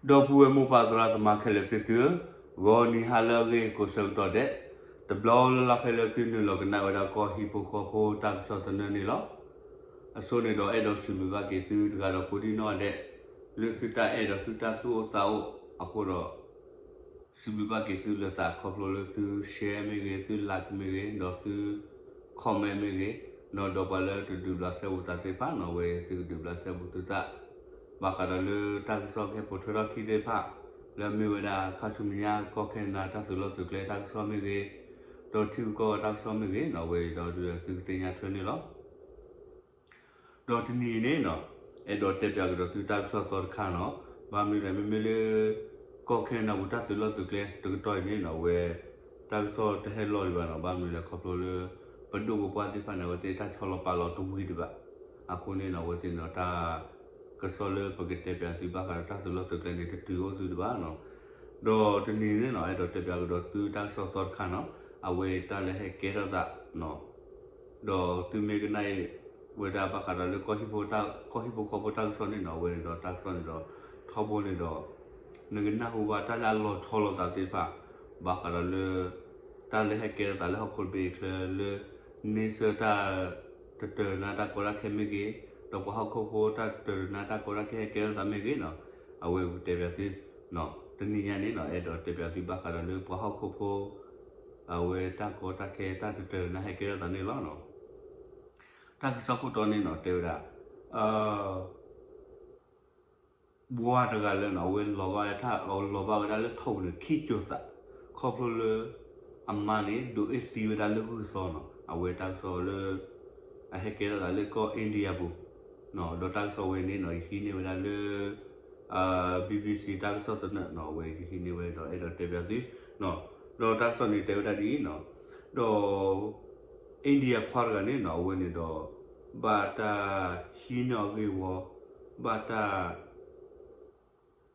ဒီပုၢ်ဝဲၢ်မိၢ်ပၢ်သရၣ်သမါခဲလၢာ်သ့ၣ်သုဧၢ, ဂီၤနံၤဟါလၢအဂ့ၤကိးဆၢကတီၢ်ဒဲး, တဘျီလၢ်လၢ်ဖဲလၢသုနုာ်လီၤကနၣ်ဝဲဒၣ်ကီၢ်ဟံၣ်ဖိဃီဖိတၢ်ကစီၣ်သနၢၣ်န့ၣ်လီၤ. အဆိန့ၣ်ဒီးအဲၣ်ဒိးစံးဘျုးဘၣ်က့ၤသုတဂၤဒီးကိးဒံၣ်နီၣ်ဒဲး, လၢသုတၢ်အဲၣ်ဒီးသုတၢ်သူၣ်အိၣ်သးအိၣ်အဃိဒီး စံးဘျုးဘၣ်က့ၤသုလၢသးခီဖျိလၢသု share မ့ၢ်ဂ့ၤ, သု like မ့ၢ်ဂ့ၤ, ဒီးသု comment မ့ၢ်ဂ့ၤ, ဒီးပှၤလၢတဒုးဘျးစဲဘူးသးသ့ၣ်တဖၣ်နီၤ ဝဲသုကဒုးဘျးစဲဘူးသုသး, ဘၣ်ဃးဒီးလၢတၢ်ကစီၣ်ကဟဲပိာ်ထွဲထီၣ်ခံသ့ၣ်တဖၣ်, လၢအမ့ၢ်ဝဲဒၣ်ခါဆူမဲာ်ညါကီၢ်ခဲနဒၤတၢ်သုးလီၢ်သုးကျဲတၢ်ကစီၣ်မ့ၢ်ဂ့ၤ, ဒီးထံဂုၤကီၢ်ဂၤတၢ်ကစီၣ်မ့ၢ်ဂ့ၤနီၤ ဝဲဒီးသုကသ့ၣ်ညါထွဲန့ၣ်လီၤ. ဒီးတနံၤအံၤန့ၣ်နီၤ, အဲၣ်ဒိးတဲပၠးကဒီးသုတၢ်ကစီၣ်သီတခါနီၤ, ဘၣ်မနုၤလဲၣ် မ့မ့ၢ်လၢ ကီၢ်ခဲနဒၤပူၤတၢ်သုးလီၢ်သုးကျဲတကတီၢ်အံၤန့ၣ်နီၤ ဝဲ တၢ်ကစီၣ်တဟဲလီၤဒံးဘၣ်နီၤ, ဘၣ်မနုၤလဲၣ်ခီဖျိလၢ ပဒိၣ်ပပှၢ်သ့ၣ်တဖၣ်န့ၣ် အဝဲသ့ၣ်တၢ်ဆီလီၤပာ်လီၤတဝံၤဒံးဘၣ်, အဃိန့ၣ်နီၤ အဝဲသ့ၣ်န့ၣ်ဒီးတၢ် ကစီၣ်လၢပကတဲပၠးသုဘၣ်ဃးဒီးတၢ်သုးလီၢ်သုးကျဲန့ၣ် တတုၤအိၣ်သုဒံးဘၣ်နီၤ. ဒီးတနံၤန့ၣ်နီၤ အဲၣ်ဒိးတဲပၠးကဒီးသုတၢ်ကစီၣ်သီတခါနီၤ, အဝဲတၢ်လၢဟဲကဲထီၣ်သး ဒီးသုမ့ၢ်ကနၣ်အံၤဝဲဒၣ်ဘၣ်ဃးဒီးလၢ ကီၢ်ဟံၣ်ဖိဃီဖိတၢ်ကစီၣ်န့ၣ်နီၤ အဝဲန့ၣ်ဒီးတၢ်ကစီၣ်န့ၣ်ဒီး ထီဘိန့ၣ်ဒီး နကနၢ်ဟူဘၣ်တၢ်လၢအလီၤဆီလိာ်သးသ့ၣ်တဖၣ် ဘၣ်ဃးဒီးလၢ တၢ်လၢဟဲကဲထီၣ်သးလၢဟီၣ်ခိၣ်တဘ့ၣ်အချၢလၢ န့ဆၢၣ်တၢ်တတၢာ်တနါတၢ်ကီတၢ်ခဲမ့ၢ်ဂ့ၤ, ဒီးပှၤဟီၣ်ခိၣ်ဖိတၢ်တတၢာ်တနါတၢ်ကီတၢ်ခဲဟဲကဲထီၣ်သးမ့ၢ်ဂ့ၤနီၤ, အဝဲကတဲပၠးသု တနံၤညါန့ၣ်နီၤ အဲၣ်ဒိးတဲပၠးသုဘၣ်ဃးဒီးလၢပှၤဟီၣ်ခိၣ်ဖိ အဝဲတၢ်ကီတၢ်ခဲတၢ်တတၢာ်တနါဟဲကဲထီၣ်သးန့ၣ်လီၤ. တၢ်ကစီၣ်ခိၣ်တီန့ၣ်နီၤ တဲဝဲဒၣ် ဝၤတဂၤလၢနီၤ အဝဲလီၤဘၣ်ဝဲဒၣ်လၢထိးပူၤန့ၣ် ခံကၠိၤသး ခီဖျိလၢ အမါန့ၣ် ဒုးအ့ၣ်သံဝဲဒၣ်လၢဂုၢ်သီနီၤ, အဝဲတၢ်ကစီၣ်လၢ အဟဲကဲထီၣ်သးလၢကီၢ် India ပူၤ, ဒီးတၢ်ကစီၣ်ဝဲန့ၣ်နီၤ ယဟံးန့ၢ်ဝဲဒၣ်လၢ BBC တၢ်ကစီၣ်သနၢၣ်နီၤ အဝဲယဟံးန့ၢ်ဝဲဒီးအဲၣ်ဒိးတဲပၠးသု, ဒီးတၢ်ကစီၣ်န့ၣ်တဲဝဲဒၣ်ဒ်အံၤနီၤ, ဒီး India ခွါတဂၤန့ၣ်နီၤ အဝဲန့ၣ်ဒီး ဘၣ်တၢ်ဟံးန့ၢ်အီၤဂ့ၢ်ဝီ, ဘၣ်တၢ်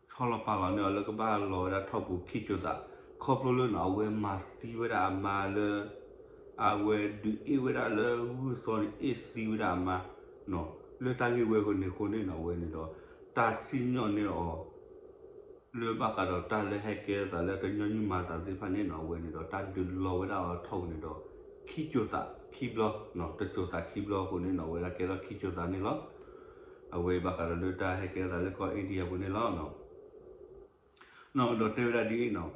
ဆီလီၤပာ်လီၤန့ၢ်အီၤလၢကဘၣ်လီၤဝဲဒၣ်ထိးပူၤခံကၠိၤသး, ခီဖျိလၢနီၤ အဝဲမၤသံဝဲဒၣ်အမါလၢ အဝဲဒုးအ့ၣ်ဝဲဒၣ်လၢဂုၢ်သီန့ၣ် အ့ၣ်သံဝဲဒၣ်အမါ, လၢတၢ်ဂ့ၢ်ဝဲအဃိန့ၣ်အဃိန့ၣ်နီၤ အဝဲန့ၣ်ဒီး တၢ်စံၣ်ညီၣ်န့ၢ်အီၤ လၢဘၣ်ဃးဒီးတၢ်လၢဟဲကဲထီၣ်သးလၢတညီနုၢ်မၤသးသ့ၣ်တဖၣ်န့ၣ်နီၤ အဝဲန့ၣ်ဒီးတၢ်ဒုးလီၤဝဲဒၣ်အီၤထိးပူၤန့ၣ်ဒီး ခံကၠိၤသးခံဘျီ, တကၠိၤသးခံဘျီအဃိန့ၣ်နီၤ အဝဲဒၣ်ကဲထီၣ်ခံကၠိၤသးန့ၣ်လီၤ. အဝဲဘၣ်ဃးဒီးလၢတၢ်ဟဲကဲထီၣ်သးလၢကီၢ် India ပူၤန့ၣ်လီၤ. ဒီးတဲဝဲဒၣ်ဒ်အံၤနီၤ,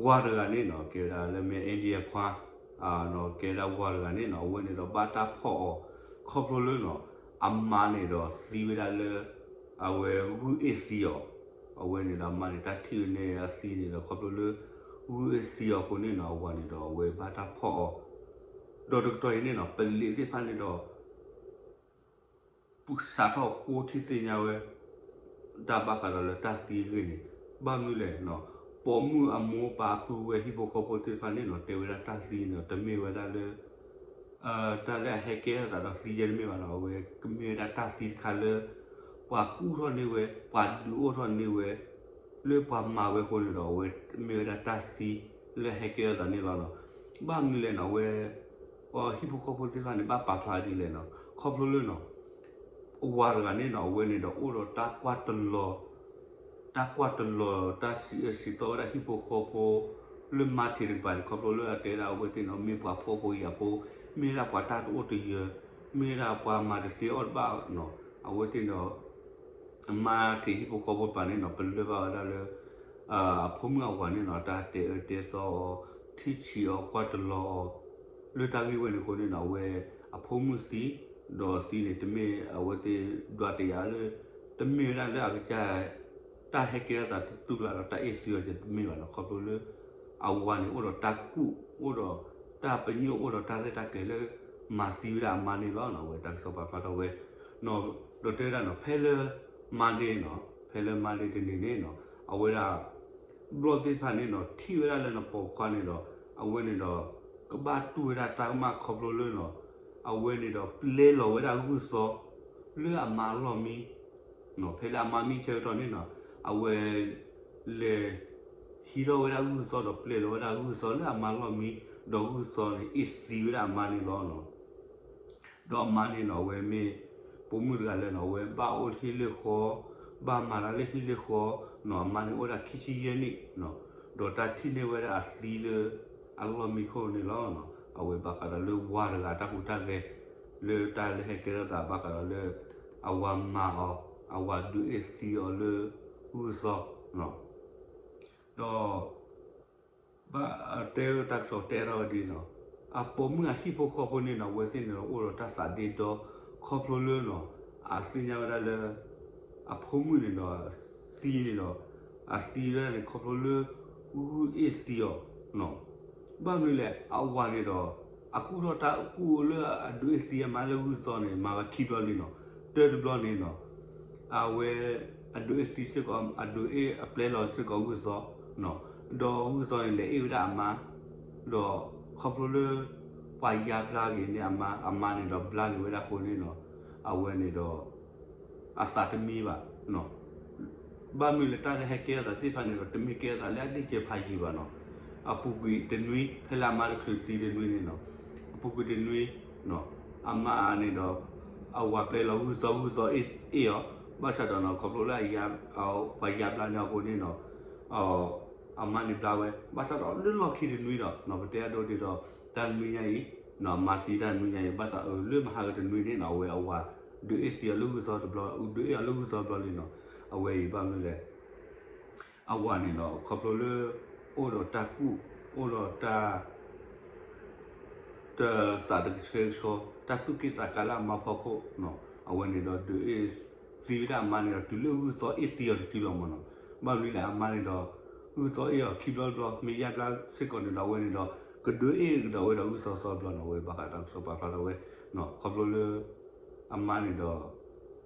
ဝၤတဂၤန့ၣ်နီၤ ကဲဝဲဒၣ်လၢမ့ၢ် India ခွါ ကဲဝဲဒၣ်ဝၤတဂၤန့ၣ်နီၤ အဝဲန့ၣ်ဒီးဘၣ်တၢ်ဖီၣ်အီၤ ခီဖျိလၢနီၤ အမါန့ၣ်ဒီးသံဝဲဒၣ်လၢ အဝဲဂုၢ်အ့ၣ်သံအီၤ, အဝဲန့ၣ်ဒီးအမါန့ၣ် တၢ်ထံၣ်ဝဲန့ၣ်အသံန့ၣ်ဒီး ခီဖျိလၢ ဂုၢ်အ့ၣ်သံအီၤအဃိန့ၣ်နီၤ အဝၤန့ၣ်ဒီးအဝဲဘၣ်တၢ်ဖီၣ်အီၤ, ဒီးတကတီၢ်အံၤန့ၣ်နီၤ ပလံးသ့ၣ်တဖၣ်န့ၣ်ဒီး ပစးထီၣ်ဃိထံသ့ၣ်ညါဝဲ တၢ်ဘၣ်ဃးဒီးလၢတၢ်သံအဂ့ၢ်န့ၣ်, ဘၣ်မနုၤလဲၣ်နီၤ, ပိာ်မုၣ်အမိၢ်ပၢ်ပုၢ်ဝဲၢ်ဟံၣ်ဖိဃီဖိသ့ၣ်တဖၣ်န့ၣ်နီၤ တဲဝဲဒၣ်တၢ်သံန့ၣ်ဒီး တမ့ၢ်ဝဲဒၣ်လၢ တၢ်လၢအဟဲကဲထီၣ်သးဒီးသံယဲတမ့ၢ်ဘၣ်နီၤ, အဝဲကမ့ၢ်ဝဲဒၣ်တၢ်သံတခါလၢ ပှၤကူၣ်ထီၣ်န့ၢ်ဝဲ, ပှၤဒုးအိၣ်ထီၣ်န့ၢ်ဝဲ, လၢပှၤမၤဝဲအဃိန့ၣ်ဒီး အဝဲမ့ၢ်ဝဲဒၣ်တၢ်သံလၢအဟဲကဲထီၣ်သးန့ၣ်လီၤနီၤ. ဘၣ်မနုၤလဲၣ်နီၤ အဝဲ ဟံၣ်ဖိဃီဖိသ့ၣ်တဖၣ်န့ၣ် ဘၣ်ပာ်ဖျါဒ်လဲၣ်နီၤ, ခီဖျိလၢနီၤ အဝၤတဂၤန့ၣ်နီၤ အဝဲန့ၣ်ဒီးအိၣ်ဒီးတၢ်ကွၢ်တလီၤ တၢ်ကွၢ်တလီၤ တၢ်စံးအၢစံးသီဝဲဒၣ်ဟံၣ်ဖိဃီဖိ လၢမါထံးတကပၤန့ၣ် ခီဖျိလၢအတဲဒၣ်အဝဲသ့ၣ်န့ၣ် မ့ၢ်ပှၤဖှီၣ်ဖိယာ်ဖိ, မ့ၢ်ဒၣ်ပှၤတၢ်တအိၣ်တယၢၤ, မ့ၢ်ဒၣ်ပှၤမၤတသ့အီၣ်တဘၣ်နီၤ, အဝဲသ့ၣ်န့ၣ်ဒီး အမါထံးဟံၣ်ဖိဃီဖိတကပၤန့ၣ်နီၤ ပလၢၢ်ဘၣ်ဝဲဒၣ်လၢ အဖိမုၣ်အဝၤန့ၣ်နီၤ တၢ်တဲအၢတဲသီအီၤ, ထံၣ်ဆံးအီၤ ကွၢ်တလီၤအီၤ, လၢတၢ်ဂ့ၢ်ဝဲန့ၣ်အဃိန့ၣ်နီၤ အဝဲအဖိမုၣ်သံ, ဒီးသံန့ၣ် တမ့ၢ်အဝဲသ့ၣ်ဒွးတယာ်လၢ တမ့ၢ်ဝဲဒၣ်လၢအကစၢ် တၢ်ဟဲကဲထီၣ်သးတတူၢ်ကျါဒီးတၢ်အ့ၣ်သံအီၤတမ့ၢ်ဘၣ်နီၤ, ခီဖျိလၢ အဝၤန့ၣ် အိၣ်ဒီးတၢ်ကူၣ်, အိၣ်ဒီးတၢ်ပညိၣ် အိၣ်ဒီးတၢ်ရဲၣ်တၢ်ကျဲၤလၢ မၤသံဝဲဒၣ်အမါန့ၣ်လီၤနီၤ, အဝဲတၢ်ကစီၣ်ပာ်ဖျါထီၣ်ဝဲ ဒီးတဲဝဲဒၣ်နီၤ ဖဲလၢ Monday နီၤ, ဖဲလၢ Monday တနံၤန့ၣ်နီၤ အဝဲဒၣ် ဘျီၣ်သ့ၣ်တဖၣ်န့ၣ်နီၤ ထံၣ်ဝဲဒၣ်လၢနီၤပိာ်ခွါန့ၣ်ဒီး အဝဲန့ၣ်ဒီး ကဘၣ်တူၢ်ဝဲဒၣ်တၢ်ကမၣ်ခီဖျိလၢနီၤ အဝဲန့ၣ်ဒီး ပျဲလီၤဝဲဒၣ်ဂုၢ်သီ လၢအမါအလီၢ်မံ ဖဲလၢအမါမံဆၢကတီၢ်န့ၣ်နီၤ အဝဲ လဲၤ ဟံးထီၣ်ဝဲဒၣ်ဂုၢ်သီဒီး ပျဲလီၤဝဲဒၣ်ဂုၢ်သီလၢအမါလီၢ်မံ ဒီးဂုၢ်သီန့ၣ် အ့ၣ်သံဝဲဒၣ်အမါန့ၣ်လီၤနီၤ. ဒီးအမါန့ၣ်နီၤ အဝဲမ့ၢ် ပိာ်မုၣ်တဂၤလၢနီၤ အဝဲဘၣ်အိၣ်လၢဟံၣ်လၢဃီ, ဘၣ်မၤတၢ်လၢဟံၣ်လၢဃီ, အမါန့ၣ်အိၣ်ဝဲဒၣ်ခံဆံယဲၢ်နံၣ်, ဒီးတၢ်ထံၣ်န့ၢ်ဝဲဒၣ်အသံလၢ အလီၢ်မံခိၣ်န့ၣ်လီၤ. အဝဲဘၣ်ဃးဒီးလၢဝၤတဂၤတၢ်ဟူးတၢ်ဂဲၤ လၢတၢ်လၢဟဲကဲထီၣ်သးဘၣ်ဃးဒီးလၢ အဝၤမၤအီၤ, အဝၤဒုးအ့ၣ်သံအီၤလၢ ဂုၢ်သီ ဒီး ဘၣ်တဲတၢ်ကစီၣ်တဲထီၣ်ဝဲဒ်နီၤ, အပိာ်မုၣ်အဟံၣ်ဖိဃီဖိန့ၣ်နီၤ အဝဲသ့ၣ်န့ၣ်ဒီးအိၣ်ဒီးတၢ်သးဒ့ဒီ ခီဖျိလၢနီၤ အသ့ၣ်ညါဝဲဒၣ်လၢ အဖိမုၣ်န့ၣ်ဒီး သံန့ၣ်ဒီး အသံဝဲဒၣ်န့ၣ် ခီဖျိလၢ ဂုၢ်အ့ၣ်သံအီၤ ဘၣ်မနုၤလဲၣ် အဝၤန့ၣ်ဒီး အကူၣ်ထီၣ်တၢ်ကူၣ်လၢအဒုးအ့ၣ်သံအမါလၢဂုၢ်သီန့ၣ် မၤဝဲခံဘျီလံနီၤ. တၢတဘျီန့ၣ်နီၤ အဝဲ အဒုးအ့ၣ်သံစ့ၢ်ကီး အဒုးအ့ၣ်အပျဲလီၤစ့ၢ်ကီးဂုၢ်သီ, ဒီးဂုၢ်သီန့ၣ် လဲၤအ့ၣ်ဝဲဒၣ်အမါ, ဒီးခီဖျိလၢ ပှၤယါဘျါက့ၤန့ၢ်အမါ, အမါန့ၣ်ဒီးဘျါက့ၤဝဲဒၣ်အဃိန့ၣ်နီၤ, အဝဲန့ၣ်ဒီး အသးတမံဘၣ် ဘၣ်မနုၤလဲၣ် တၢ်လၢဟဲကဲထီၣ်သးသ့ၣ်တဖၣ်န့ၣ်ဒီး တမ့ၢ်ကဲထီၣ်သးလၢအဒ့ၣ်ကဲဖးယံၤဘၣ်နီၤ. အပူၤကွံာ်တနွံ ဖဲလၢအမါတချုးသံတနွံန့ၣ်နီၤ, အပူၤကွံာ်တနွံ အမါန့ၣ်ဒီး အဝၤပျဲလီၤဂုၢ်သီ ဂုၢ်သီအ့ၣ်အီၤ, ဘၣ်ဆၣ်ဒီးနီၤ ခီဖျိလၢ ပှၤယါဘျါန့ၢ်အဃိန့ၣ်နီၤ, အမါန့ၣ်ဘျါဝဲ ဘၣ်ဆၣ်ဒီးလၢလီၢ်ခံတနွံဒီး ပတဲအဒိဒ်ဒီး တၢ်တနွံညါအံၤ အမါသံတၢ်တနွံညါအံၤ ဘၣ်ဆၣ်လၢမဟါကတနွံန့ၣ်နီၤ အဝဲအဝၤ ဒုးအ့ၣ်သံအီၤလၢဂုၢ်သီတဘျီ ဒုးအ့ၣ်အီၤလၢဂုၢ်သီတဘျီလံနီၤ. အဝဲအံၤဘၣ်မနုၤလဲၣ် အဝၤန့ၣ်ဒီး ခီဖျိလၢ အိၣ်ဒီးတၢ်ကူၣ် အိၣ်ဒီးတၢ် တသးတကဆှဲကဆှီ တၢ်သူၣ်က့ၣ်သးကါလၢအမါဖီခိၣ်, အဝဲန့ၣ်ဒီးဒုးအ့ၣ်သံဝဲဒၣ်အမါန့ၣ်ဒီး တုၤလၢဂုၢ်သီအ့ၣ်သံအီၤတစုလီၤမ့ၢ်နီၤ. ဘၣ်မနုၤလဲၣ် အမါန့ၣ်ဒီး ဂုၢ်သီအ့ၣ်အီၤခံဘျီတဘျီ မ့ၢ်ယါဘျါစ့ၢ်ကီးန့ၣ်ဒီး အဝဲန့ၣ်ဒီး ကဒုးအ့ၣ်ကဒီးဝဲဒီးဂုၢ်သီသီတဘျီနီၤ. အဝဲဘၣ်ဃးတၢ်ကစီၣ်ပာ်ဖျါထီၣ်ဝဲ ခီဖျိလၢ အမါန့ၣ်ဒီး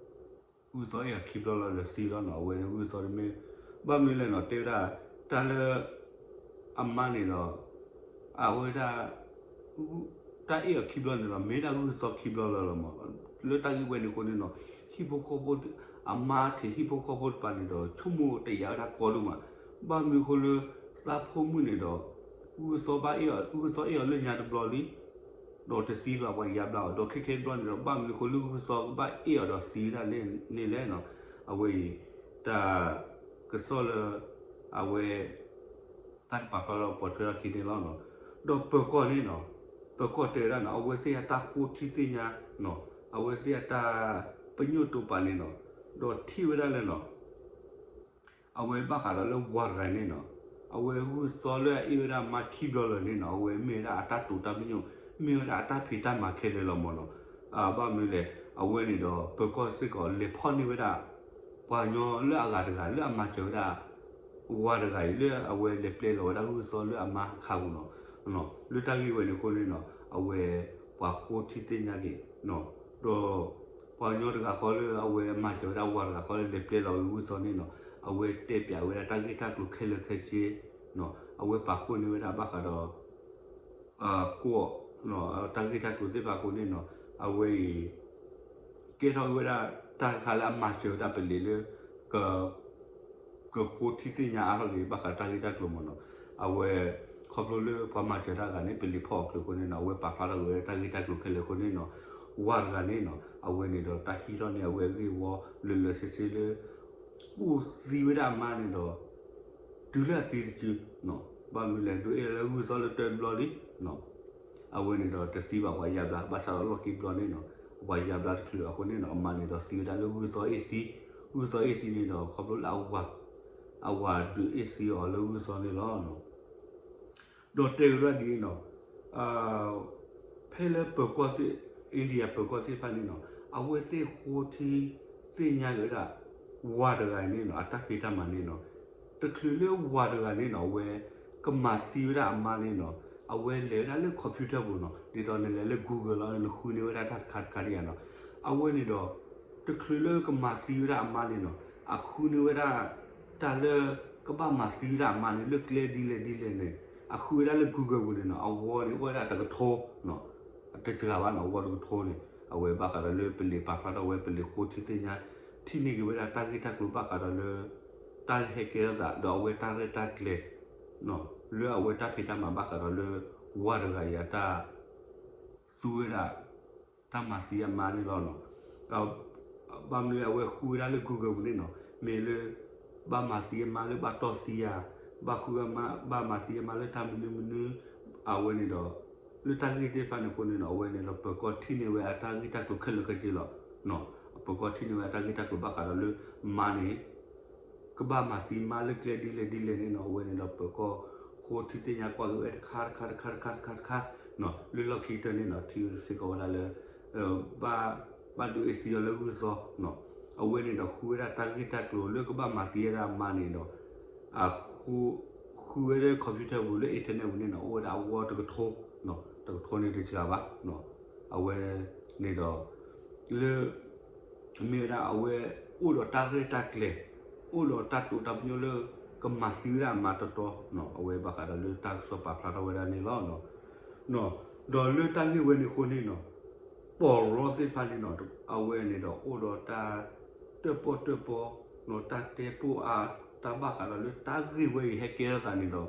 ဂုၢ်သီအ့ၣ်အီၤခံဘျီလီၤဒီးသံလီၤနီၤ. အဝဲဂုၢ်သီတမ့ၢ် ဘၣ်မနုၤလဲၣ်နီၤ တဲဝဲဒၣ် တၢ်လၢ အမါန့ၣ်ဒီး အဝဲဒၣ် တၢ်အ့ၣ်အီၤခံဘျီန့ၣ်ဒီး မ့ၢ်ဒၣ်ဂုၢ်သီခံဘျီလီၤလီၤမး. လၢတၢ်ဂ့ၢ်ဝဲန့ၣ်အဃိန့ၣ်နီၤ ဟံၣ်ဖိဃီဖိ အမါထံးဟံၣ်ဖိဃီဖိတပၤန့ၣ်ဒီး ဆိကမိၣ်တယာ်ဝဲဒၣ်ကီဒိၣ်မး. ဘၣ်မနုၤအဃိလၢ သးဖိမုၣ်န့ၣ်ဒီး ဂုၢ်သီဘၣ်အ့ၣ်အီၤ ဂုၢ်သီအ့ၣ်အီၤလၢညါတဘျီလံ ဒီးတသံဘၣ်ပှၤယါဘျါအီၤ ဒီးခဲခဲတဘျီန့ၣ်ဒီး ဘၣ်မနုၤအဃိလၢဂုၢ်သီကဘၣ်အ့ၣ်အီၤဒီးသံဝဲဒၣ်န့ၣ်လဲၣ်နီၤ. အဝဲအံၤ တၢ်ကစီၣ်လၢ အဝဲ တၢ်ကပာ်ဖျါထီၣ်ပိာ်ထွဲထီၣ်ခံန့ၣ်လီၤနီၤ. ဒီးပၢၤကီၢ်န့ၣ်နီၤ ပၢၤကီၢ်တဲဝဲဒၣ်နီၤ အဝဲသ့ၣ်အတၢ်ဃိထံသ့ၣ်ညါနီၤ အဝဲသ့ၣ်အတၢ်ပညိၣ်တိာ်ပာ်န့ၣ်နီၤ ဒီးထံၣ်ဝဲဒၣ်လၢနီၤ အဝဲဘၣ်ဃးဒီးလၢဝၤတဂၤန့ၣ်နီၤ အဝဲဂုၢ်သီလၢအအ့ၣ်ဝဲဒၣ်မါခံဘျီလၢာ်န့ၣ်နီၤ အဝဲမ့ၢ်ဝဲဒၣ်အတၢ်တိာ်တၢ်ပညိၣ် မ့ၢ်ဝဲဒၣ်အတၢ်ဖံးတၢ်မၤခဲလၢာ်လီၤမးနီၤ. ဘၣ်မနုၤလဲၣ် အဝဲန့ၣ်ဒီး ပၢၤကီၢ်စ့ၢ်ကီးလဲၤဖီၣ်န့ၢ်ဝဲဒၣ် ပှၤကညီလၢအဂၤတဂၤလၢအမၤစၢၤဝဲဒၣ် ဝၤတဂၤအံၤ လၢအဝဲလဲၤပျဲလီၤဝဲဒၣ်ဂုၢ်သီလၢအမါခါပူၤနီၤ. လၢတၢ်ဂ့ၢ်ဝဲန့ၣ်အဃိန့ၣ်နီၤ အဝဲ ပှၤဃိထံသ့ၣ်ညါက့ၤ ဒီး ပှၤကညီတဂၤဃီလၢအဝဲမၤစၢၤဝဲဒၣ်ဝၤတဂၤဃီလၢလဲၤပျဲလီၤဝဲဂုၢ်သီန့ၣ်နီၤ အဝဲတဲပၠးဝဲဒၣ်တၢ်ဂ့ၢ်တၢ်ကျိၤခဲလၢာ်ခဲဆ့ အဝဲပာ်ဖှိၣ်န့ၢ်ဝဲဒၣ်ဘၣ်ဃးဒီး ကွီၢ် တၢ်ဂ့ၢ်တၢ်ကျိၤသ့ၣ်တဖၣ်အဃိန့ၣ်နီၤ အဝဲအံၤ ကဲထီၣ်ဝဲဒၣ်တၢ်တခါလၢအမၤစၢၤဝဲဒၣ်ပလံးလၢ ကဃိထံသ့ၣ်ညါအါထီၣ်က့ၤ ဘၣ်ဃးတၢ်ဂ့ၢ်တၢ်ကျိၤမးနီၤ. အဝဲ ခီဖျိလၢပှၤမၤစၢၤတၢ်တဂၤန့ၣ် ပလံးဖီၣ်အီၤချုးအဃိန့ၣ်နီၤ အဝဲပာ်ဖျါထီၣ်က့ၤဝဲတၢ်ဂ့ၢ်တၢ်ကျိၤခဲလၢာ်အဃိန့ၣ်နီၤ ဝၤတဂၤန့ၣ်နီၤ အဝဲန့ၣ်ဒီးတၢ်ဟံးထီၣ်န့ၢ်အဝဲအဂ့ၢ်ဝီလၢာ်လၢာ်ဆ့ဆ့လၢ ကူၣ်သံဝဲဒၣ်အမါန့ၣ်ဒီး တုၤလၢအသံတစု ဘၣ်မနုၤလဲၣ် ဒုးအ့ၣ်လၢဂုၢ်သီလၢတၢတဘျီလံ အဝဲန့ၣ်ဒီးတသံဘၣ်ပှၤယါဘျါ ဘၣ်ဆၣ်ဒီးလီၢ်ခံတဘျီန့ၣ်နီၤ ပှၤယါဘျါတချုးအဃိန့ၣ်နီၤ အမါန့ၣ်ဒီးသံဝဲဒၣ်လၢဂုၢ်သီအ့ၣ်သံ, ဂုၢ်သီအ့ၣ်သံန့ၣ်ဒီး ခီဖျိလၢအဝၤ, အဝၤဒုးအ့ၣ်သံအီၤလၢဂုၢ်သီန့ၣ်လီၤ. ဒီးတဲကဒီးဒ်အံၤနီၤ, ဖဲလၢပၢၤကီၢ်သ့ၣ်, India ပၢၤကီၢ်သ့ၣ်တဖၣ်န့ၣ်နီၤ, အဝဲသ့ၣ်ဃိထံသ့ၣ်ညါက့ၤဝဲဒၣ် ဝၤတဂၤန့ၣ်နီၤ အတၢ်ဖံးတၢ်မၤန့ၣ်နီၤ, တချုးလၢဝၤတဂၤန့ၣ်နီၤ အဝဲကမၤသံဝဲဒၣ်အမါန့ၣ်နီၤ, အဝဲလဲၤဝဲဒၣ်လၢ computer ပူၤနီၤ, ဒ်သိးနလဲၤလၢ Google လီၤ နဃုန့ၢ်ဝဲဒၣ်တၢ်တခါတခါဒ်ယၤနီၤ, အဝဲန့ၣ်ဒီး တချုးလၢကမၤသံဝဲဒၣ်အမါန့ၣ်နီၤ, အဃုန့ၢ်ဝဲဒၣ် တၢ်လၢကဘၣ်မၤသံဝဲဒၣ်အမါန့ၣ် လၢကျဲဒ်လဲၣ်ဒ်လဲၣ်န့ၣ် အဃုဝဲဒၣ်လၢ Google ပူၤန့ၣ်နီၤ, အဝီန့ၣ်အိၣ်ဝဲဒၣ်တကထိနီၤ, တစှၤဘၣ်နီၤ, အဝီတကထိန့ၣ် အဝဲဘၣ်ဃးဒီးလၢပလံၤပာ်ဖျါထီၣ်ဝဲ ပလံၤဃိထံသ့ၣ်ညါ ထံၣ်န့ၢ်က့ၤဝဲဒၣ်တၢ်ဂ့ၢ်တၢ်ကျိၤဘၣ်ဃးဒီးလၢ တၢ်လၢဟဲကဲထီၣ်သး ဒီးအဝဲတၢ်ရဲၣ်တၢ်ကျဲၤ လၢအဝဲတၢ်ဖံးတၢ်မၤဘၣ်ဃးဒီးလၢ ဝၤတဂၤအံၤအတၢ် သူဝဲဒၣ် တၢ်မၤသံအမါန့ၣ်လီၤနီၤ. ဘၣ်မနုၤအဝဲဃုဝဲဒၣ်လၢ Google ပူၤန့ၣ်နီၤ, မ့ၢ်လၢ ဘၣ်မၤသံအမါလၢဘၣ်တီၢ်သံဧါ, ဘၣ်ဃုအမါ, ဘၣ်မၤသံအမါလၢတၢ်မနုၤမနုၤ, အဝဲန့ၣ်ဒီး လၢတၢ်ဂ့ၢ်သ့ၣ်တဖၣ်န့ၣ်အဃိန့ၣ်ဒီး အဝဲန့ၣ်ဒီး ပၢၤကီၢ်ထံၣ်န့ၢ်ဝဲအတၢ်ဂ့ၢ်တၢ်ကျိၤခဲလၢာ်ခဲဆ့လီၤ. ပၢၤကီၢ်ထံၣ်န့ၢ်ဝဲအတၢ်ဂ့ၢ်တၢ်ကျိၤဘၣ်ဃးဒီးလၢမါန့ၣ် ကဘၣ်မၤသံမါလၢကျဲဒ်လဲၣ်ဒ်လဲၣ်န့ၣ်နီၤ, အဝဲန့ၣ်ဒီး ပၢၤကီၢ်ဃိထံသ့ၣ်ညါကွၢ်က့ၤဝဲတခါတခါတခါတခါတခါတခါနီၤ, လၢလီၢ်ခံကတၢၢ်န့ၣ်နီၤ ထံဆ့ၣ်ကီးဝဲဒၣ်လၢ ဘၣ်, ဘၣ်ဒုးအ့ၣ်သံအီၤလၢဂုၢ်သီနီၤ, အဝဲန့ၣ်ဒီးဃုဝဲဒၣ်တၢ်ဂ့ၢ်တၢ်ကျိၤလၢကဘၣ်မၤသံဝဲဒၣ်အမါန့ၣ်ဒီး ဃုဝဲဒၣ် computer ပူၤလၢ internet ပူၤန့ၣ်နီၤ အိၣ်ဝဲဒၣ်အဂီၢ်တကထိ, တကထိန့ၣ်တစှၤဘၣ်, အဝဲန့ၣ်ဒီး လၢ မ့ၢ်ဝဲဒၣ်အဝဲ အိၣ်ဒီးတၢ်ရဲၣ်တၢ်ကျဲၤ, အိၣ်ဒီးတၢ်တိာ်တၢ်ပညိၣ်လၢ ကမၤသံဝဲဒၣ်အမါတီတီ, အဝဲဘၣ်ဃးဒီးလၢတၢ်ကစီၣ်ပာ်ဖျါထီၣ်ဝဲဒၣ်န့ၣ်လီၤ. ဒီးလၢတၢ်ဂ့ၢ်ဝဲန့ၣ်အဃိန့ၣ်နီၤ ပီၢ်ရီသ့ၣ်တဖၣ်န့ၣ်နီၤ အဝဲန့ၣ်ဒီးအိၣ်ဒီးတၢ် တၢၣ်ပီၣ်တၢၣ်ပီ တၢ်တဲပိာ်အါ တၢ်ဘၣ်ဃးဒီးလၢတၢ်ဂ့ၢ်ဝဲအံၤဟဲကဲထီၣ်သးန့ၣ်ဒီး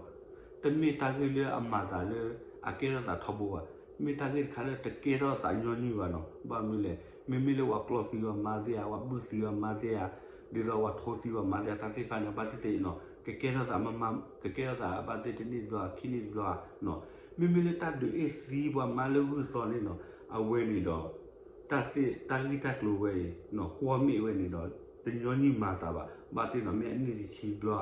တမ့ၢ်တၢ်ဂ့ၢ်လၢအမၤသးလၢအကဲထီၣ်သးထီဘိဘၣ်, မ့ၢ်တၢ်ဂ့ၢ်တခါလၢတကဲထီၣ်သးညီနုၢ်ဘၣ်နီၤ, ဘၣ်မနုၤလဲၣ်, မ့မ့ၢ်လၢပှၤကျီသံပှၤမါသ့ၣ်ဧါ, ပှၤဘုၣ်သံပှၤမါသ့ၣ်ဧါ, ဒ်သိးပှၤထိသံပှၤမါသ့ၣ်ဧါ, တၢ်သ့ၣ်တဖၣ်န့ၣ် ဘၣ်သ့ၣ်သ့ၣ်နီၤ ကကဲထီၣ်သးမးမး, ကကဲထီၣ်သးဘၣ်သ့ၣ်တနံၣ်တဘျီ ခံနံၣ်တဘျီ မ့မ့ၢ်လၢတၢ်ဒုးအ့ၣ်သံပှၤမါလၢဂုၢ်သီန့ၣ်နီၤ အဝဲန့ၣ်ဒီး တၢ်သ့ၣ်တၢ်ဂ့ၢ်တၢ်ကျိၤဝဲအံၤနီၤ ကွီၢ်မ့ၢ်ဝဲန့ၣ်ဒီး တညီနုၢ်မၤသးဘၣ်, ဘၣ်သ့ၣ်နီၤ မ့ၢ်အနံၣ်တဆံဘျီဧါ,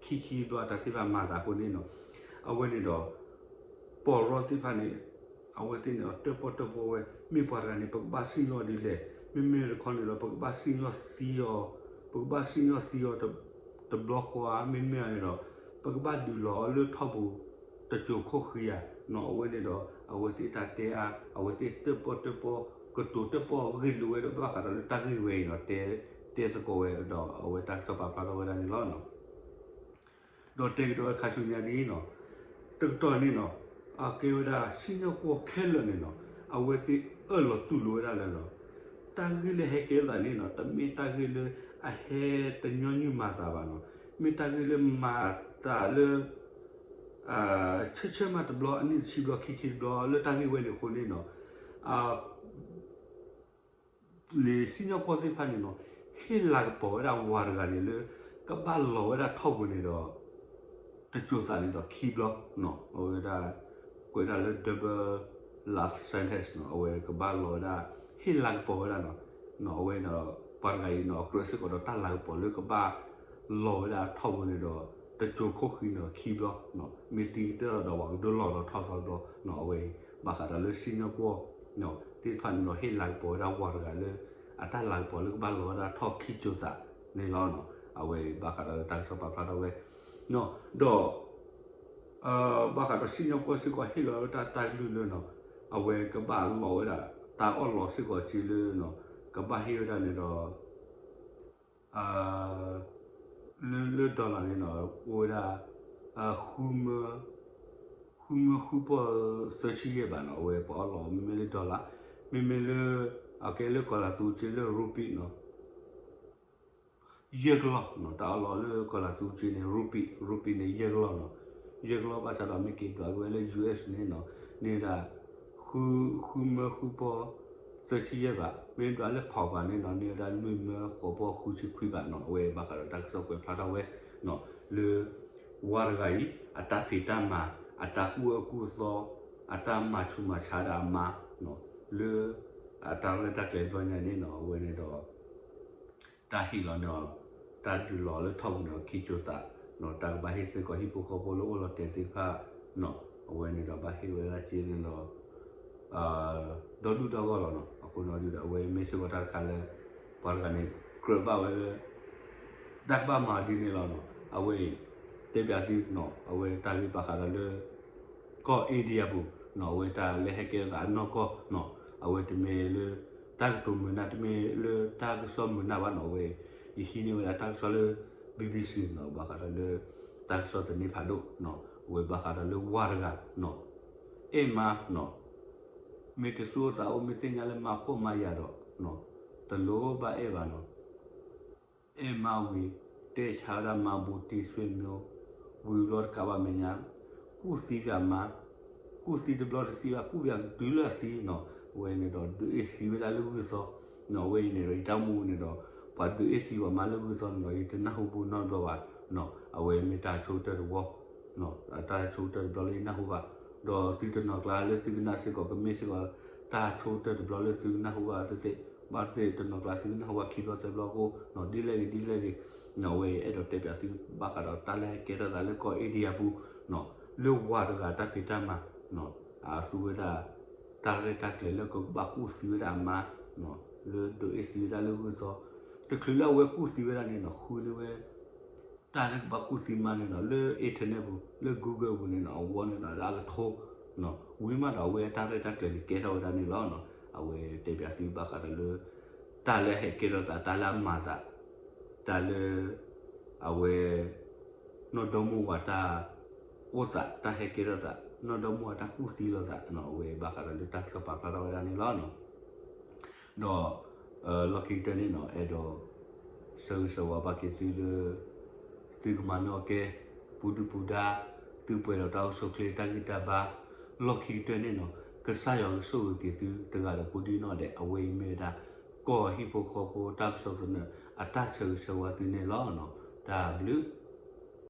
ခံဆံဘျီ တၢ်သ့ၣ်တဖၣ်မၤသးအဃိန့ၣ်နီၤ အဝဲန့ၣ်ဒီး ပီၢ်ရီသ့ၣ်တဖၣ်န့ၣ် အဝဲသ့ၣ်န့ၣ်ဒီး တၢၣ်ပီၣ်တၢၣ်ပီဝဲ မ့ၢ်ပှၤတဂၤန့ၣ် ပကဘၣ်စံၣ်ညီၣ်ဒ်လဲၣ်, မ့မ့ၢ်တခီန့ၣ်ဒီး ပကဘၣ်စံၣ်ညီၣ်သံအီၤ, ပကဘၣ်စံၣ်ညီၣ်သံအီၤ တဘျီဃီဧါ, မ့မ့ၢ်န့ၣ်ဒီး ပကဘၣ်ဒုးလီၤအီၤလၢထီၣ်ပူၤ တစိၤခိၣ်ဃံဧါနီၤ, အဝဲန့ၣ်ဒီး အဝဲသ့ၣ်တၢ်တဲအါ အဝဲသ့ၣ်တၢၣ်ပီၣ်တၢၣ်ပီ ကတိၤတၢၣ်ပီၣ်ဂ့ၢ်လိာ်ဝဲဒီး ဘၣ်ဃးဒီးလၢတၢ်ဂ့ၢ်ဝဲအံၤဒီး တဲ, တဲသကိးဝဲဒီးအဝဲတၢ်ကစီၣ်ပာ်ဖျါထီၣ်ဝဲဒၣ်န့ၣ်လီၤ. ဒီးတဲကဒီးဝဲခါဆူညါဒ်အံၤနီၤ, တကတီၢ်န့ၣ်နီၤ, အကဲဝဲဒၣ်စံၣ်ညီၣ်ကွီၢ်ခဲလၢာ်န့ၣ်နီၤ, အဝဲသ့ၣ်အၢၣ်လီၤတူၢ်လိာ်ဝဲဒၣ်လၢနီၤ, တၢ်ဂ့ၢ်လၢဟဲကဲထီၣ်သးန့ၣ်နီၤ တမ့ၢ်တၢ်ဂ့ၢ်လၢအဟဲတညီနုၢ်မၤသးဘၣ်နီၤ, မ့ၢ်တၢ်ဂ့ၢ်လၢမၤသးလၢ ဆၢဆၢမးတဘျီ အနံၣ်တဆံဘျီ ခံဆံတဘျီ လၢတၢ်ဂ့ၢ်ဝဲန့ၣ်အဃိန့ၣ်နီၤ လံာ်စံၣ်ညီၣ်ကွီၢ်သ့ၣ်တဖၣ်န့ၣ်နီၤ ဟ့ၣ်လၤကပီၤဝဲဒၣ်ဝၤတဂၤန့ၣ်လၢ ကဘၣ်လီၤဝဲဒၣ်ထီၣ်ပူၤန့ၣ်ဒီး တစိၤသးန့ၣ်ဒီးခံဘျီနီၤ အဝဲဒၣ် ကွဲးဒၣ်လၢ double life sentence နီၤ အဝဲကဘၣ်လီၤဝဲဒၣ် ဟ့ၣ်လၤကပီၤဝဲဒၣ်နီၤ အဝဲန့ၣ်ဒီး ပှၤတဂၤအံၤနီၤ အကြၢးစ့ၢ်ကီးဒီးတၢ်လၤကပီၤလၢကဘၣ်လီၤဝဲဒၣ်ထီၣ်ပူၤန့ၣ်ဒီး တစိၤခိၣ်ဃံန့ၣ်ဒီးခံဘျီနီၤ မ့ၢ်သံကတၢၢ်ဒီးပှၤကဒိလီၤဒီးထီၣ်သီတဘျီနီၤ အဝဲအံၤ ဘၣ်ဃးဒီးလၢစံၣ်ညီၣ်ကွီၢ်သ့ၣ်တဖၣ်န့ၣ်ဒီး ဟ့ၣ်လၤကပီၤဝဲဒၣ်ဝၤတဂၤလၢ အတၢ်လၤကပီၤလၢကဘၣ်လီၤဝဲဒၣ်ထီၣ်ခံစိၤသးန့ၣ်လီၤနီၤ အဝဲအံၤဘၣ်ဃးဒီးလၢတၢ်ကစီၣ်ပာ်ဖျါထီၣ်ဝဲ ဒီး ဘၣ်ဃးဒီးစံၣ်ညီၣ်ကွီၢ်စ့ၢ်ကီးဟ့ၣ်လီၤဝဲတၢ်တၢ်ကလုၢ်လၢနီၤ အဝဲကဘၣ်လီၤဝဲဒၣ် တၢ်အီၣ်လီၤစ့ၢ်ကီးက့လၢနီၤ ကဘၣ်ဟ့ၣ်ဝဲဒၣ်န့ၣ်ဒီး လၢ လၢ dollar န့ၣ်နီၤ အိၣ်ဝဲဒၣ် ဃုမၢ ဃုမၢဃုပီၢ်သၢဆံယဲၢ်ဘးနီၤ အဝဲပှၤအီၣ်လီၤ မ့မ့ၢ်လၢ dollar မ့မ့ၢ်လၢ အကဲလၢကီၤလၤသူက့လၢ rupee နီၤ ယဲၢ်ကလီၢ်နီၤ တၢ်အီၣ်လီၤလၢကီၤလၤသူက့န့ၣ် rupee rupee န့ၣ် ယဲၢ်ကလီၢ်နီၤ ယဲၢ်ကလီၢ်ဘၣ်ဆၣ်ဒီးမ့ၢ်က့ၤဒွးက့ၤဝဲလၢ US န့ၣ်နီၤ န့ၢ်ဝဲဒၣ် ဃု ဃုမၢဃုပီၢ် သၢဆံယဲၢ်ဘး မ့ၢ်ဒွးလၢ pound ဘၣ်န့ၣ်နီၤ န့ၢ်ဝဲဒၣ်လွံၢ်မၢဃိးပီၢ်ဃုဆံခွံဘးနီၤ အဝဲဘၣ်ဃးဒီးတၢ်ကစီၣ်ကွဲးဖျါထီၣ်ဝဲ လၢ ဝၤတဂၤအံၤ အတၢ်ဖံးတၢ်မၤ အတၢ်ကူၣ်အၢကူၣ်သီ အတၢ်မၤဆူးမၤဆါဒၣ်အမါ လၢ အတၢ်ရဲၣ်တၢ်ကျဲၤဘျီညါန့ၣ်နီၤ အဝဲန့ၣ်ဒီး တၢ်ဟ့ၣ်လီၤန့ၣ် တၢ်ဒုးလီၤလၢထီၣ်ပူၤန့ၣ် ခံစိၤသး တၢ်ကဘၣ်ဟ့ၣ်စ့ၢ်ကီးဟံၣ်ဖိဃီဖိလၢအိၣ်လီၤတဲာ်သ့ၣ်တဖၣ်နီၤ အဝဲန့ၣ်ဒီးဘၣ်ဟ့ၣ်ဝဲဒၣ်က့န့ၣ်ဒီး ဒီဒူၣ်ဒီဂီၢ်လီၤနီၤ အဃိန့ၣ်ဒီး အဝဲမ့ၢ်စ့ၢ်ကီးတၢ်တခါလၢ ပှၤတဂၤန့ၣ် ကြၢးဘၣ်ဝဲလၢ တၢ်ကဘၣ်မၤဒ်န့ၣ်လီၤနီၤ အဝဲအံၤ တဲပၠးသုနီၤ အဝဲတၢ်ဂ့ၢ်ဘၣ်ဃးဒီးလၢ ကီၢ် India ပူၤနီၤ အဝဲတၢ်လၢဟဲကဲထီၣ်သးအနီၢ်ကီၢ်နီၤ အဝဲတမ့ၢ်လၢ တၢ်ကတိၤမုာ်နၢ် တမ့ၢ်လၢတၢ်ကစီၣ်မုာ်နၢ်ဘၣ်နီၤ အဝဲ ယဟံးန့ၢ်ဝဲဒၣ်တၢ်ကစီၣ်လၢ BBC နီၤ ဘၣ်ဃးဒီးလၢ တၢ်ကစီၣ်သန့ဖးဒိၣ်နီၤ အဝဲဘၣ်ဃးဒီးလၢဝၤတဂၤနီၤ အဲၣ်မါနီၤ မ့ၢ်တသူၣ်အိၣ်သးအိၣ် မ့ၢ်သ့ၣ်ညါလၢမါဖှီၣ်မါယာ်ဒီးနီၤ တလိၣ်ဘၣ်အဲၣ်ဘၣ်နီၤ အဲၣ်မါဝံၤ တဲဆါဝဲဒၣ်မါဘူးတံၢ်ဆွေမျိုး ဝံၤဘျီတကးဘၣ်မဲာ်ညါ ကူၣ်သံဃာ်မါ ကူၣ်သံတဘျီတသံဘၣ် ကူၣ်ပၠးတုၤလၢအသံနီၤ အဝဲန့ၣ်ဒီး ဒုးအ့ၣ်သံဝဲဒၣ်လၢဂုၢ်သီနီၤ အဝဲအံၤန့ၣ်ဒီး ယတၢ်မူန့ၣ်ဒီး ပှၤဒုးအ့ၣ်သံပှၤမါလၢဂုၢ်သီန့ၣ်ဒီး ယတနၢ်ဟူဘူးနီတဘျီဘၣ်. အဝဲမ့ၢ်တၢ်ဆိကတၢၢ်တဝီ, တၢ်ဆိကတၢၢ်တဘျီလၢယနၢ်ဟူဘၣ်. ဒီးသုတနီၤကျါလၢသုကနၣ်စ့ၢ်ကီးကမ့ၢ်စ့ၢ်ကီး တၢ်ဆိကတၢၢ်တဘျီလၢသုကနၢ်ဟူဘၣ်သ့ၣ်သ့ၣ်, ဘၣ်သ့ၣ်တနီၤကျါသုကနၢ်ဟူဘၣ်ခံဘျီသၢဘျီအဃိ, ဒ်လဲၣ်ဂ့ၤဒ်လဲၣ်ဂ့ၤ, အဝဲအအဲၣ်ဒိးတဲပၠးသုဘၣ်ဃးဒီး တၢ်လၢဟဲကဲထီၣ်သးလၢကီၢ် India ပူၤ, လၢဝၤတဂၤတၢ်ဖံးတၢ်မၤ, အသူဝဲဒၣ် တၢ်ရဲၣ်တၢ်ကျဲၤလၢကဘၣ်ကူၣ်သံဝဲဒၣ်အမါ, လၢဒုးအ့ၣ်သံဝဲဒၣ်လၢဂုၢ်သီ, တချုးလၢအဝဲကူၣ်သံဝဲဒၣ်န့ၣ်နီၤ ဃုန့ၢ်ဝဲ တၢ်လၢကဘၣ်ကူၣ်သံမါန့ၣ်နီၤ လၢ internet ပူၤ လၢ Google ပူၤန့ၣ်နီၤ အဝဲန့ၣ်ဒီးလၢအကထိ, ဝံၤမးဒီးအဝဲအတၢ်ရဲၣ်တၢ်ကျဲၤန့ၣ်ကဲထီၣ်ဝဲဒၣ်န့ၣ်လီၤ. အဝဲတဲပၠးသုဘၣ်ဃးဒီးလၢ တၢ်လၢဟဲကဲထီၣ်သး တၢ်လၢအမၤသး, တၢ်လၢ အဝဲ နီၢ်ဒီမါဝၤတၢ်အိၣ်သး တၢ်ဟဲကဲထီၣ်သး, နီၢ်ဒီမါဝၤတၢ်ကူၣ်သံလိာ်သးနီၤ အဝဲဘၣ်ဃးဒီးလၢတၢ်ကစီၣ်ပာ်ဖျါထီၣ်ဝဲဒၣ်န့ၣ်လီၤ. ဒီး လီၢ်ခံကတၢၢ်န့ၣ်နီၤ အဲၣ်ဒိး ဆၢဂ့ၤဆၢဝါဘၣ်က့ၤသုလၢ သုကမၤနၢၤအီၤကဲ ပူၤဒုၣ်ပူၤဒါ, သုပှဲၤဒီးတၢ်အိၣ်ဆူၣ်အိၣ်ချ့တၢ်ဂံၢ်တၢ်ဘါ, လီၢ်ခံကတၢၢ်န့ၣ်နီၤ ကစၢ်ယွၤကဆိၣ်ဂ့ၤက့ၤသုတဂၤဒီးကိးဒံနီၢ်ဒဲး အဝဲအံၤမ့ၢ်ဝဲဒၣ် ကီၢ်ဟံၣ်ဖိဃီဖိတၢ်ကစီၣ်သနၢၣ် အတၢ်ဆၢဂ့ၤဆၢဝါသုန့ၣ်လီၤ. တၢ်ဘျုး